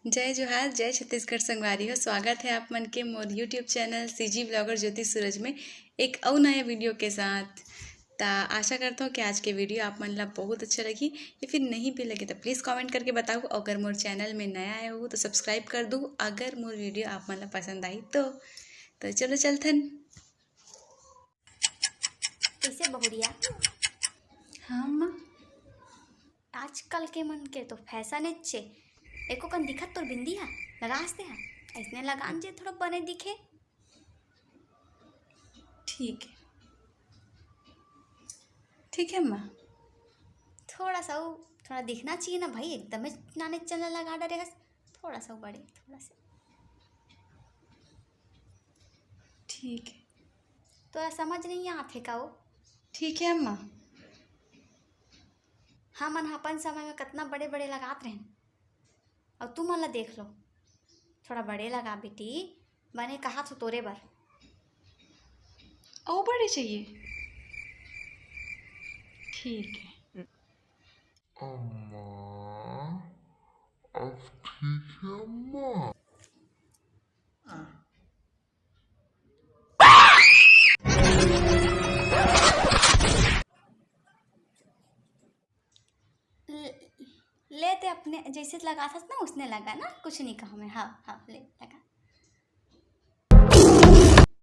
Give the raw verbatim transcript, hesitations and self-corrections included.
जय जोहार, जय छत्तीसगढ़ संगवारी हो। स्वागत है आप मन के मोर YouTube चैनल सीजी ब्लॉगर ज्योति सूरज में एक अउ नया वीडियो के साथ। ता आशा करता हूँ कि आज के वीडियो आप मन ला बहुत अच्छा लगी, या फिर नहीं भी लगे तो प्लीज कमेंट करके बताओ। अगर मोर चैनल में नया आए हो तो सब्सक्राइब कर दो, अगर मोर वीडियो आप मन ला पसंद आई तो। तो चलो चलथन। कैसे बहुरिया? हाँ माँ। आजकल के मन के तो फैशन एच्चे। एको कन दिखत तोर बिंदी हा, लगास दे हा। ऐसने लगान जे थोड़ा बने दिखे। ठीक है, ठीक है माँ। थोड़ा सा वो, थोड़ा दिखना चाहिए ना भाई, एकदम नाने चला लगा डरे हस। थोड़ा सा वो बड़े, थोड़ा सा। ठीक है। तोला समझ नहीं आत हे का वो? ठीक है अम्मा। हमन ह अपन समय में कतना बड़े बड़े लगात रहेन, अउ तुमन ला देख लो, थोड़ा बड़े लगा बेटी, बने कहा थो तोरे बर। अउ बड़े चाहिए? ठीक है। अम्मा, अब ठीक है अम्मा। ले, ले ते अपने जैसे लगाथस ना, उसने लगा ना, कुछ नहीं कहा मैं। हाँ, हाँ, ले लगा।